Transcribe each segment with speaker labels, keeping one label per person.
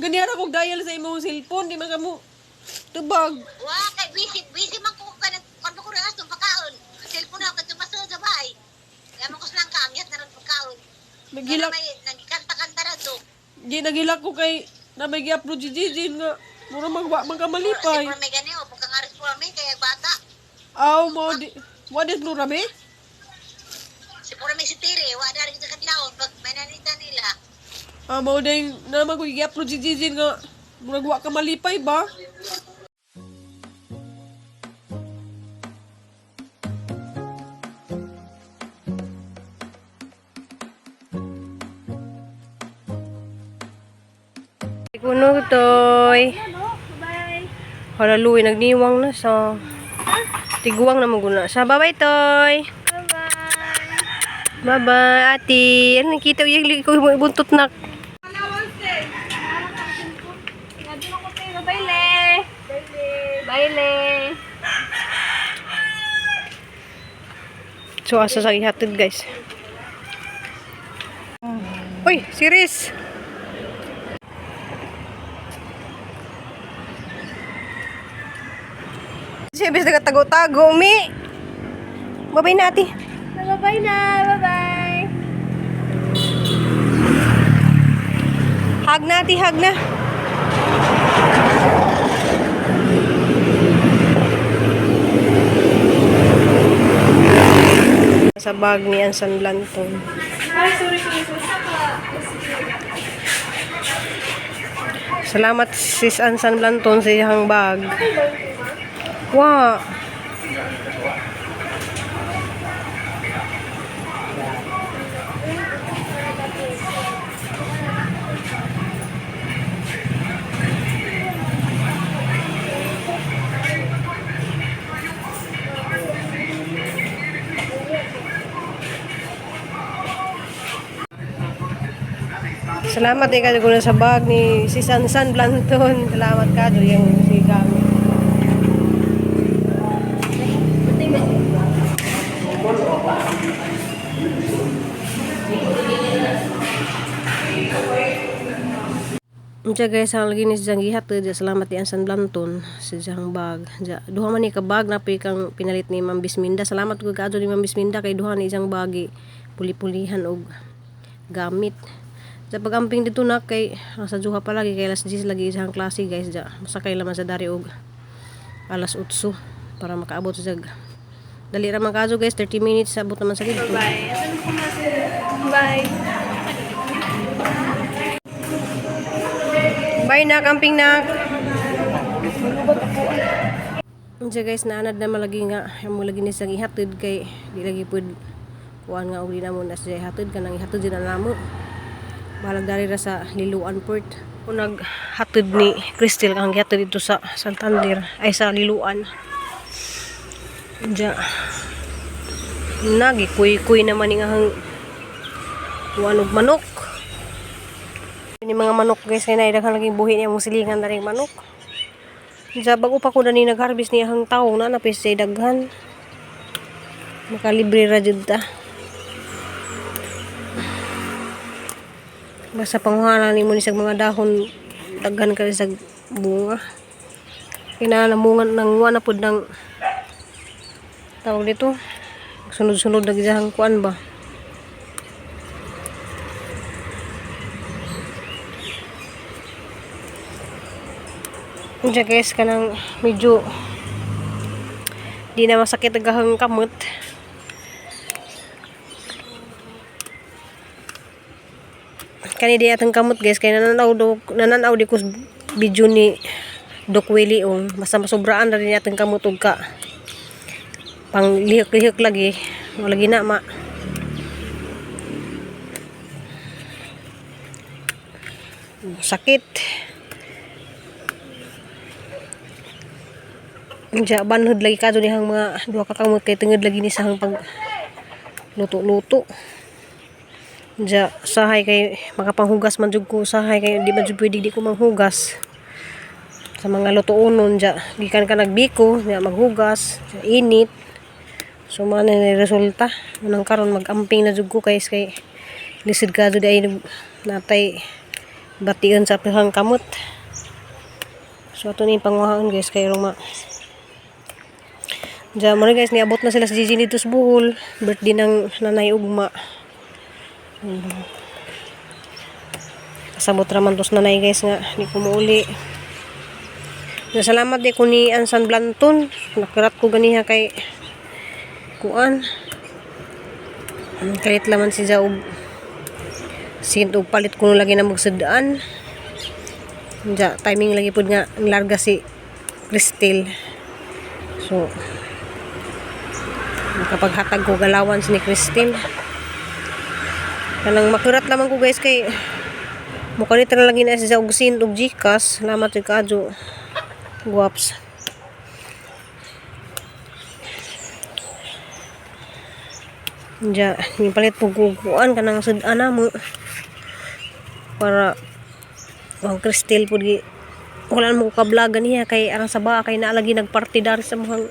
Speaker 1: Ganihara kog dial sa imong cellphone, di man ka mo tubag.
Speaker 2: Wa kay busy busy man ko ka nag kan ko ra atong pagkaon. Ang cellphone ako kadto masulod sa bahay. Kaya mo ko silang kaangyat na ron pagkaon.
Speaker 1: Nagilak,
Speaker 2: May nagkanta-kanta ra to.
Speaker 1: di nagilak ko kay na may gi-upload si Gigi nga mura magwa man ka malipay.
Speaker 2: Si may gani o pagkangaris po kami kaya bata.
Speaker 1: Aw mo di what is Flora me?
Speaker 2: Si pura may si Tiri, wa dari sa kadlawon pag may nanita nila.
Speaker 1: Ah, mo ding na mag gi-upload si Gigi nga murag wa ka malipay ba?
Speaker 3: Kuno toy. Hala luwi nagniwang na sa tiguang na maguna sa. Bye-bye toy. Bye-bye. Bye-bye ate. Ano nakita yung ko mo ibuntot na.
Speaker 4: Bye, Le. Bye, Le.
Speaker 3: So asa sa ihatid guys. Uy, si Riz. Siya bis nagtago-tago, mi. Bye-bye na ate.
Speaker 4: Bye-bye na. Bye-bye.
Speaker 3: Hag na ate, hag na. Sa bag ni Ansan Lanton.
Speaker 4: Ay, sorry, sorry, sorry.
Speaker 3: Salamat sis Ansan Blanton sa iyang bag. Wa. Salamat eh kada sa bag ni si Sansan Blanton. Salamat ka do yung si gamit. Unsa guys ang lagi ni si Jang gihatod ja salamat ni Ansan Blanton si Jang bag. Ja duha man ni ka bag na kang pinalit ni Ma'am Bisminda. Salamat ko kaadto ni Ma'am Bisminda kay duha ni isang bagi puli-pulihan og gamit. Sa pagamping dito na kay sa duha pa lagi kay alas 10 lagi isang klase guys ja. Masakay laman sa dari og alas 8 para makaabot sa jag. Dali ra man kaadto guys, 30 minutes abot naman sa dito.
Speaker 4: Bye. Bye.
Speaker 3: Bye na, camping na. Unsa guys, naanad na malagi nga amo lagi ni sang ihatid kay di lagi pud kuan nga og di namo na siya ihatid kanang ihatid din na namo. Balag dari ra sa Liloan Port. Kung naghatid ni Crystal ang gihatid dito sa Santander ay sa Liloan. Unsa nagikuy-kuy naman ni nga hang kuan og manok. Ni mga manok guys kay naidaghan lagi buhi niya mong silingan na ring manok. Sa bago pa ko na ni nag-harvest niya hang tao na napis siya daghan. Makalibre ra jud ta. Basta panguha nimo ni sa mga dahon daghan ka sa bunga. Kinalamungan nang na pud ng tawag dito. Sunod-sunod na gidahang kuan ba. Diyan guys, kanang medyo di na masakit ang gahang kamot. Kani di atong kamot guys, kay nananaw do, nananaw di ko sa video ni Doc Willie ong basta masobraan na rin atong kamot og ka pang lihok-lihok lagi, wala lagi na ma. Sakit. Diya, banhod lagi ka dyan hang mga duha ka kamot kay tungod lagi ni sa hang pag luto-luto. Diya, sahay kay makapanghugas man jud ko sahay kay di man jud pwede di ko manghugas. Sa mga lutuonon diya, gikan ka nagbiko, diya maghugas, diya, init. So man ni resulta, unang karon magamping na jud ko kay kay lisod ka jud ay natay Bation sa pihang kamot. So ato ni panguhaon guys kay rong ma. Diyan mo guys, niabot na sila sa Gigi dito sa Bohol. Birthday ng Nanay Ugma. Kasabot raman tos nanay guys nga di ko muuli. Na salamat di ko ni Ansan Blanton. Nakirat ko ganiha kay kuan. Ang kalit laman si Jaub. Sint og palit ko lagi na magsadaan. Ja, timing lagi pud nga ang larga si Cristel. So makapaghatag ko galawan si ni Cristel. Kanang makurat lamang ko guys kay mukha nito na lagi na siya og sin og Gcash. Salamat jud kaadyo. Guwaps. Ja, palit po kukuan kanang sud-an mo para ang Cristel pud gi wala mo ka vlog niya kay arang sa ba kay naa lagi nagparty dari sa mga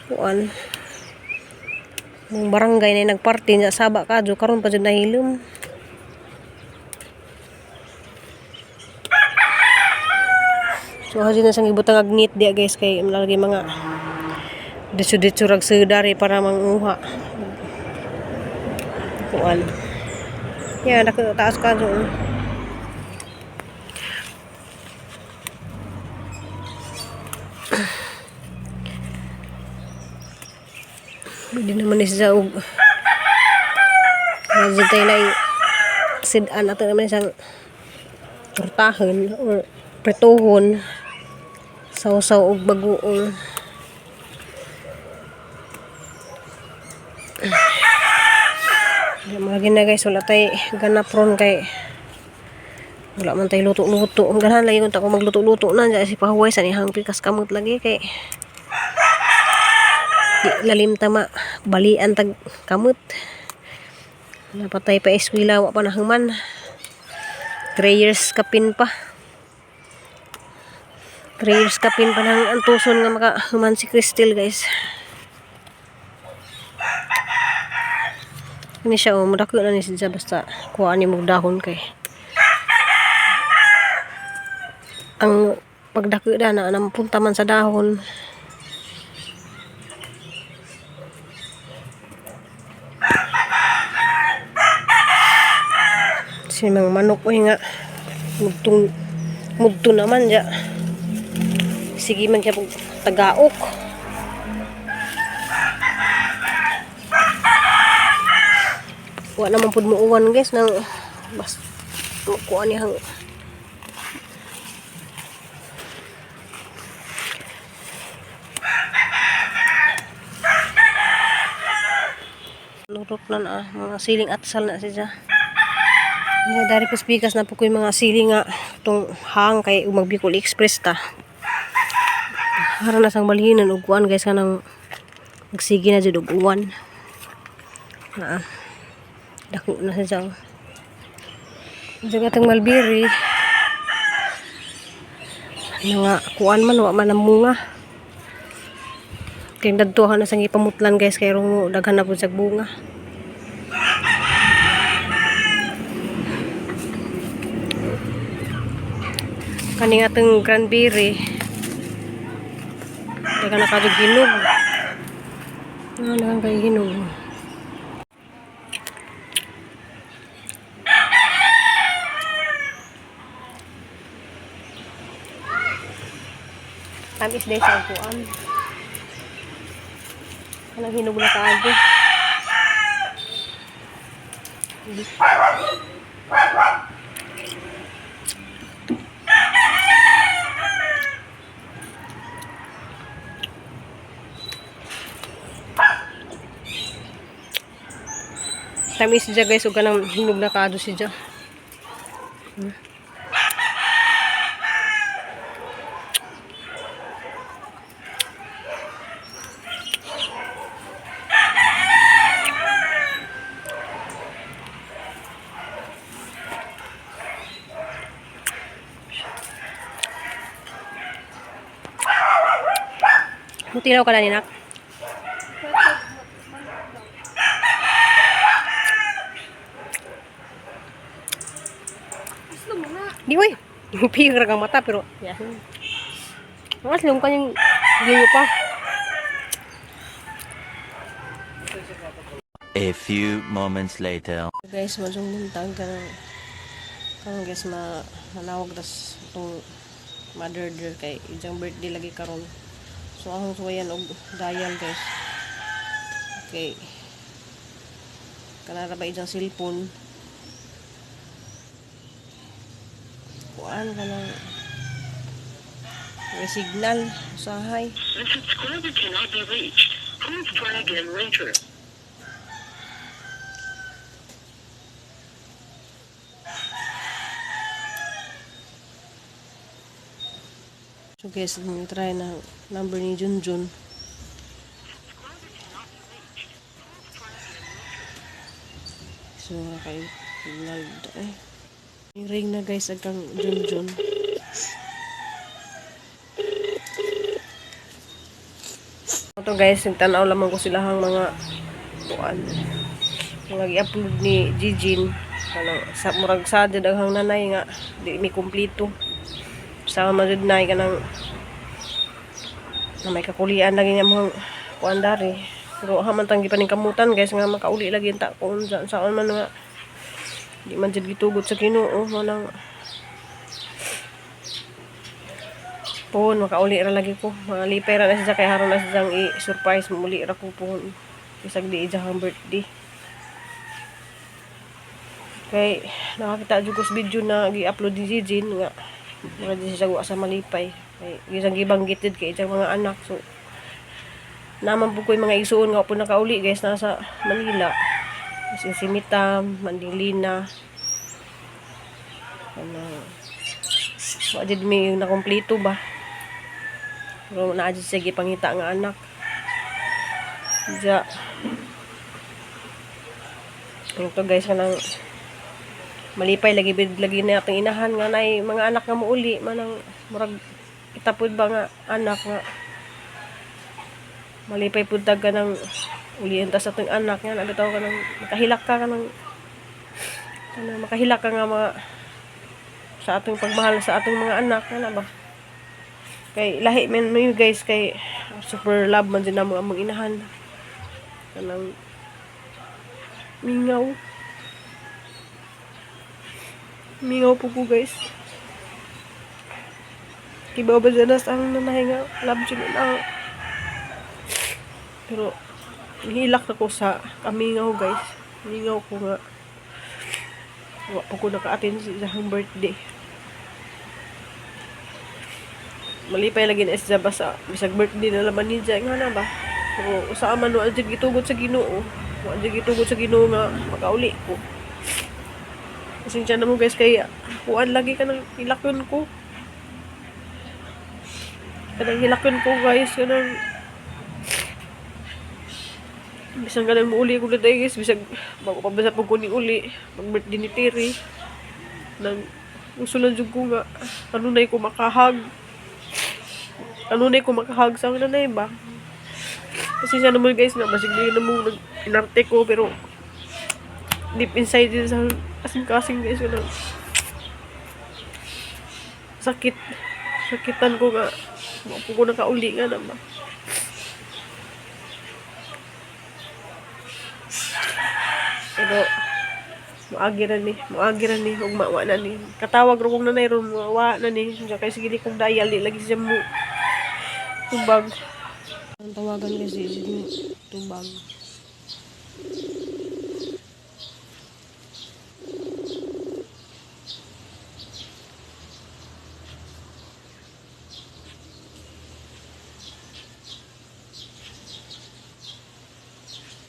Speaker 3: kuan mong barangay na nagparty niya saba kadyo karon pa jud nahilom. So haji na sang ibutang agnit diya guys kay lalagay mga ditso-ditso rag dari para manguha. Kuan. Yan, nako taas ka doon. Pwede naman ni siya og medyo tayo na sidan ato naman isang tortahan or prituhon, sawsaw og bagoong. Di mga gina guys, wala tay ganap ron kay wala man tay luto-luto. Ang ganahan lagi kung ta ko magluto-luto na diya si pahuway sa nihang pikas kamot lagi kay di lalim tama balian tag kamot. Napatay pa eskwela wa pa nahuman. 3 years kapin pa. 3 years kapin pa nang antuson nga makahuman si Cristel guys. Ini siya oh, mudako na ni siya basta kuha ni mong dahon kay. Ang pagdako da na nampunta man sa dahon. Si mga manok oy nga mudtong mudto naman ja. Sige man siya pag tagaok. Wa naman pud muuwan guys nang bas makuha niya ang lurok na na mga siling atsal na siya. Nga dari pikas na po ko yung mga siling nga itong hang kay umag Bicol Express ta. Hara na sang balhinan og kuan guys kanang magsige na jud og uwan. Na dako na siya. Diyan atong malbiri. Nga kuan man wa man ang munga. Kay dadtuhan na sang ipamutlan guys kay rong daghan na pud sag bunga. Kaning atong cranberry. Daghan na kadto hinog. Ah, daghan kay hinog. Tamis day sa upuan. Kanang hinog na kaagi. Tamis siya guys, ug kanang hinog na kaado siya. Mutilaw ka na ni Nak. Di uy. Piyag ra kang mata pero yeah. Mas lung kanyang giyo pa.
Speaker 5: A few moments later.
Speaker 3: Guys, madyong buntag ka ng karon guys ma manawag tas itong mother dear kay ijang birthday lagi karon. So akong suwayan og dial guys. Okay. Kanara ba ijang cellphone? Kuan ka lang. May signal usahay.
Speaker 6: The subscriber cannot be reached. Please try again later.
Speaker 3: So guys, try na number ni Junjun. So kay signal eh. Ring na guys agkang Junjun. Ito guys, nagtanaw lamang ko sila ang mga kuan. Mga gi-upload ni Jijin. Kanang sa murag sa daghang nanay nga di mi kumpleto. Sama man jud nay kanang na may kakulian lagi nga mga kuan dari. Pero haman tang gipaningkamutan guys nga makauli lagi ang ta kung saan man nga di man jud gitugot sa Ginoo mo nang pohon makauli ra lagi ko. Malipay ra na siya kay haron na siyang i-surprise muli ra ko pohon. Bisag di ijahang birthday. Kay nakakita jud ko sa video na gi-upload ni Jijin nga mura di siya wa sa malipay. Kay gisang gibanggit jud kay ijang mga anak, so naman po ko yung mga igsuon nga po nakauli guys nasa Manila. As in, si Mitam, Mandilina. Ano, wa jud mi yung nakumpleto ba. Pero naa jud siya gipangita nga anak. Ja. Ito guys kanang malipay lagi bid lagi na atong inahan nga nay mga anak nga muuli manang murag itapod ba nga anak nga malipay pud tag ka ng ulian ta sa atong anak nga nabitaw ka ng makahilak ka kanang kanang makahilak ka nga mga sa atong pagmahal sa atong mga anak nga na ba kay lahi man mo guys kay super love man din namo among inahan kanang mingaw mingaw po ko guys. Kibaw ba dyan ang nanay nga love dyan na. Pero hilak na ko sa kamingaw guys. Mingaw ko nga wa po ko naka-attend sa isang birthday. Malipay lagi na siya basta bisag birthday na laman niya nga na ba. Pero usa man wa jud gitugot sa Ginoo. Wa jud gitugot sa Ginoo nga makauli ko. Pasensya na mo guys kay kuan lagi ka ng hilakon ko. Kanang hilakon ko guys kanang bisan ganang muuli ko na guys bisag bago pa basta pag kuning uli mag birthday ni Terry nang gusto lang jud ko nga kanunay ko makahag sa akin nanay ba. Pasensya naman guys na basig di na mo nag inarte ko pero deep inside din sa kasing-kasing guys ko lang sakit sakitan ko nga wa po ko nakauli nga na ba. Pero moagi ra ni ug mawa na ni katawag ro kong nanay ron mawa na ni siya kay sige di kong dayal di lagi siya mo tubag. Ang tawagan kasi si tubag.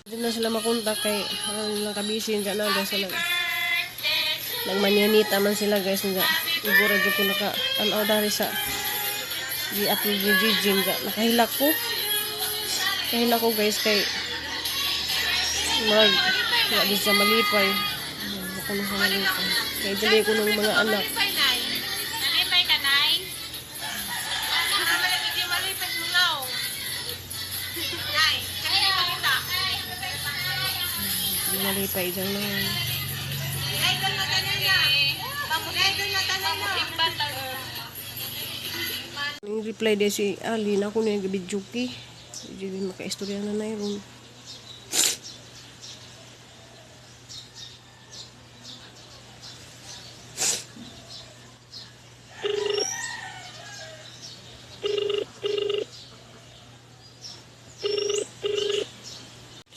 Speaker 3: Hindi na sila makontak kay ang lang kabisi dyan na guys sila. Nagmanyanita man sila guys nga. Igura jud ko naka tanaw dari sa gi-upload ni Gigi nga nakahilak ko. Kahilak ko guys kay mag wa di siya malipay. Ako na sa malipay. Kay dili ko ng mga anak.
Speaker 2: Nalipay ka, Nay? Nay, kanina pa kita.
Speaker 3: Malipay dyan na.
Speaker 2: Ay, dal na kanina.
Speaker 1: Yung reply din si Ali na ako na yung gabi-juki. Hindi makaistorya na na ron.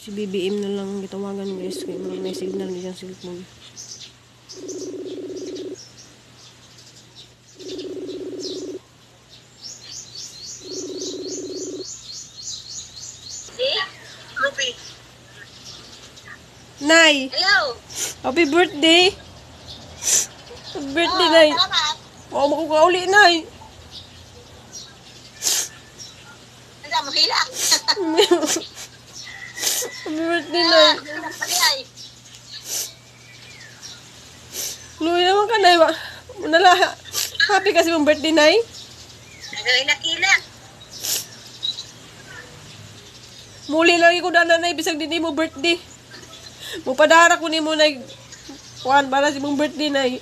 Speaker 1: Si BBM na lang ang gitawagan guys kay murag may signal ni siyang cellphone.
Speaker 2: Ruby.
Speaker 1: Nay,
Speaker 2: Hello.
Speaker 1: happy birthday. Happy birthday, Nay.
Speaker 2: Salamat.
Speaker 1: Oo, makukauli, Nay.
Speaker 2: Ano mo hilak?
Speaker 1: Happy birthday, Nay.
Speaker 2: Hilak pa ay.
Speaker 1: Luwi naman ka, Nay. Nala, happy kasi mong birthday, Nay.
Speaker 2: Hilak hilak.
Speaker 1: Muli lagi ko na, Nay, bisag din mo birthday. Mupadara ko nimo, Nay. Kuan, para si mong birthday, Nay.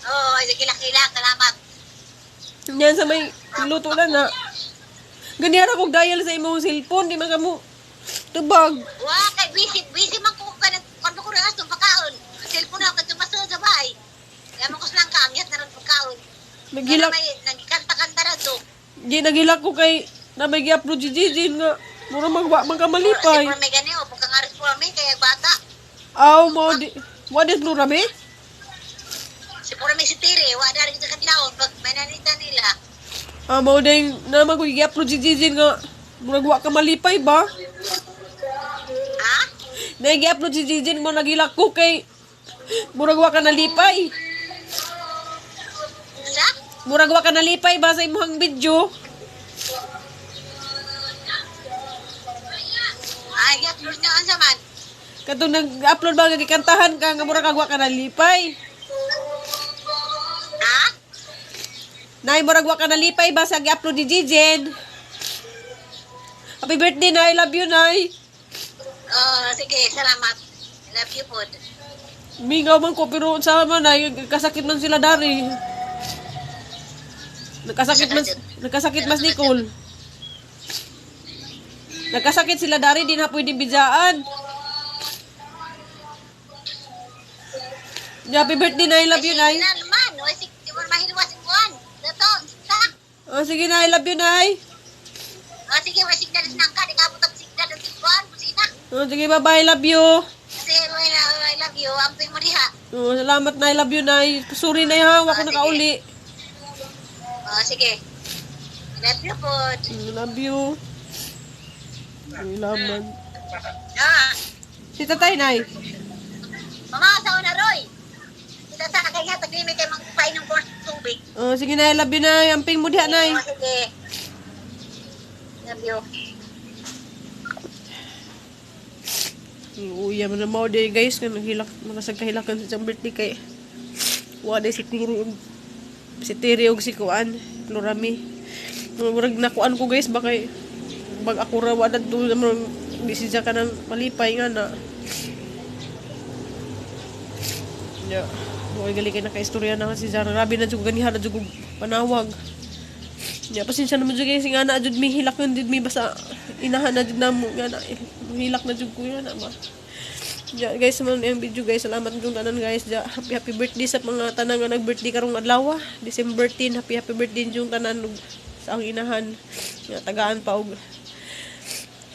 Speaker 2: Oo, ay hilak hilak. Salamat.
Speaker 1: Yan sa may luto na na. Ganyan ako dial sa imong cellphone, di man ka mo tubag.
Speaker 2: Wa kay busy busy man ko ka nag kan ko ras tong pagkaon. Cellphone ako kadto masulod sa bahay. Kaya mo ko silang kaangyat na ron pagkaon.
Speaker 1: Naghilak,
Speaker 2: May nagkanta-kanta ra to.
Speaker 1: di naghilak ko kay na may gi-upload si Gigi nga mura magwa man ka malipay.
Speaker 2: Siguro may gani o pagkangaris po kami kaya bata.
Speaker 1: Aw mo di what is blue rami?
Speaker 2: Siguro may sitiri, wa dari sa kadlawon pag may nanita nila.
Speaker 1: Ah, mo ding na mag gi-upload si Gigi nga murag wa ka malipay ba?
Speaker 2: Ha?
Speaker 1: Na gi-upload si Gigi mo naghilak ko kay murag wa ka nalipay.
Speaker 2: Sa?
Speaker 1: Murag wa ka nalipay ba sa imong video?
Speaker 2: Ay, upload niya unsa man.
Speaker 1: Katong nag-upload ba nga gikantahan ka nga murag wa ka nalipay.
Speaker 2: Ha?
Speaker 1: Nay, murag wa ka nalipay ba sa gi-upload ni Jijen? Happy birthday, Nay. Love you, Nay.
Speaker 2: Oh, sige, salamat. Love you po.
Speaker 1: Mingaw man ko, pero sa man, Nay, kasakit man sila dari. Nagkasakit mas Nicole. Nagkasakit sila dari, di na pwede bidjaan. Happy birthday, Nay. Love you, Nay.
Speaker 2: Na naman, o sige, di mo mahiluwas ang buwan. Dato, sa.
Speaker 1: Oh, sige, Nay. Love you, Nay.
Speaker 2: O sige, wa signal nang ka, di ka abot ang signal ng buwan, busina.
Speaker 1: Oh, sige, bye-bye. Love you.
Speaker 2: Kasi I love you, amping mo diha.
Speaker 1: Oh, salamat, Nay. Love you, Nay. Sorry, Nay, ha. Wa ko nakauli.
Speaker 2: O sige. Love you po.
Speaker 1: Love you. Salamat.
Speaker 2: Ah,
Speaker 1: Si Tatay, Nay.
Speaker 2: mama sa una Roy. Kita sa kanya taglimi kay magpainom ko ng tubig.
Speaker 1: Oh, sige, Nay. Love you, Nay. Amping mo diha, Nay.
Speaker 2: O sige. Love you.
Speaker 1: Uya man na mao day guys nga naghilak makasagkahilakan sa siyang birthday kay wa day si Tiri og si Tiri og si Kuan Florami. Murag nakuan ko guys ba kay bag ako ra wa dadto murag di siya ka nang malipay nga na. Ya, okay gali kay nakaistorya na si Zara. Grabe na jud ganiha na jud kog panawag. Ya, pasensya naman jud guys nga na jud mi hilak yun jud mi basta inahan na jud namo nga na hilak na jud ko yan na ba. Ya, guys, man yung video guys. Salamat jud tanan guys. Ja, happy happy birthday sa mga tanan nga nag-birthday karong adlaw. December 10, happy happy birthday jud tanan ug sa ang inahan. Nga tagaan pa og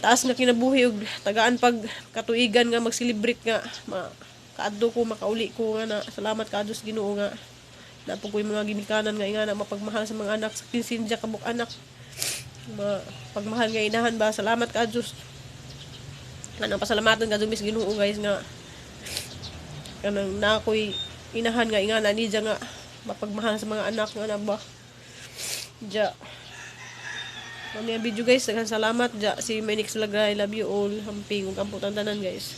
Speaker 1: taas nga kinabuhi og tagaan pag katuigan nga mag-celebrate nga ma kaadto ko makauli ko nga na salamat ka Diyos Ginoo nga napo ko yung mga ginikanan nga ingana mapagmahal sa mga anak sa kinsinja kabuk anak mapagmahal nga inahan ba salamat ka Diyos kanang pasalamatan ka Diyos Ginoo guys nga kanang na ako'y inahan nga ingana niya nga mapagmahal sa mga anak nga na ba ja. Ano yung video guys, daghang salamat ja si Manix Lagra, I love you all. Hamping ug amputan tanan guys.